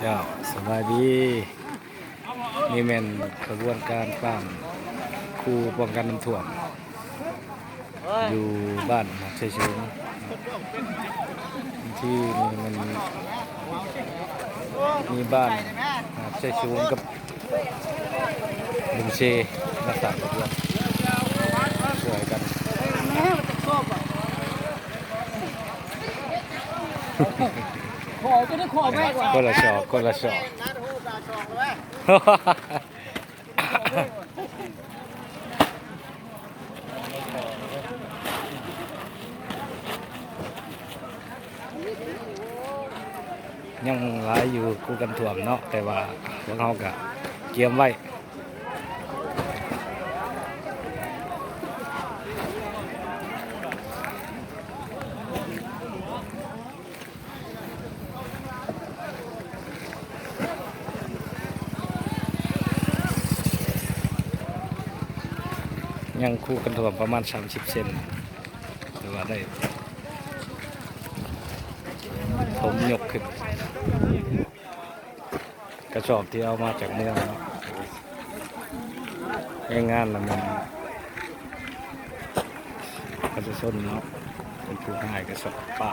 ເຈົ້າ ສະບາຍດີ. ນີ້ແມ່ນຂະບວນການປ້ອງ ຄູປ້ອງກັນນ້ຳຖ້ວມ ຢູ່ບ້ານຫາດໄຊສູງ. ທີ່ນີ້ມັນມີບ້ານຫາດໄຊສູງກັບ ເອັມເຊ ມາສ້າງກະບວນ ຊ່ວຍກັນ ຂໍໄປເດີ ຂໍໄປ ຄົນລະສອກ ຄົນລະສອກ. ຍັງຫຼາຍຢູ່ ຄູກັນຖ້ວມເນາະ ແຕ່ວ່າພວກເຮົາກະກຽມໄວ້. ຍັງຄູກັນຖ້ວມປະມານສາມສິບເຊັນ ແຕ່ວ່າໄດ້ຖົມຍົກຂຶ້ນ ກະສອບທີ່ເອົາມາຈາກເມືອງເນາະ. ແຮງງານລະແມ່ນປະຊາຊົນເນາະ ເປັນຜູ້ຮ້າຍກະສອບປະ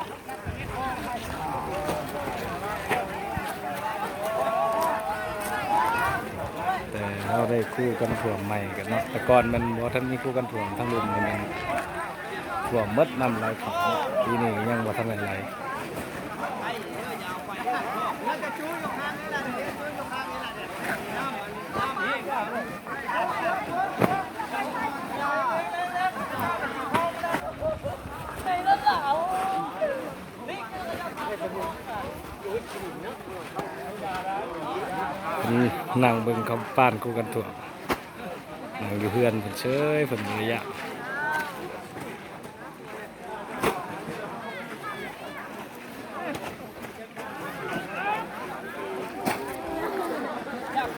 ແຕ່ເຮົາໄດ້ຄູກັນຖ້ວມໃໝ່ກັນເນາະ. ແຕ່ກ່ອນແມ່ນບໍ່ທັນມີຄູກັນຖ້ວມ ທາງລຸ່ມນີ້ແມ່ນຖ້ວມໝົດ ນ້ຳໄຫຼເຂົ້າເນາະ. ປີນີ້ຍັງບໍ່ທັນໄດ້ໄຫຼ. ອືມ ນັ່ງເບິ່ງເຂົາປ້ອງກັນຖ້ວມ ນັ່ງຢູ່ເຮືອນເພິ່ນເຊີຍ ເພິ່ນບໍ່ໄດ້ຢ້ານ.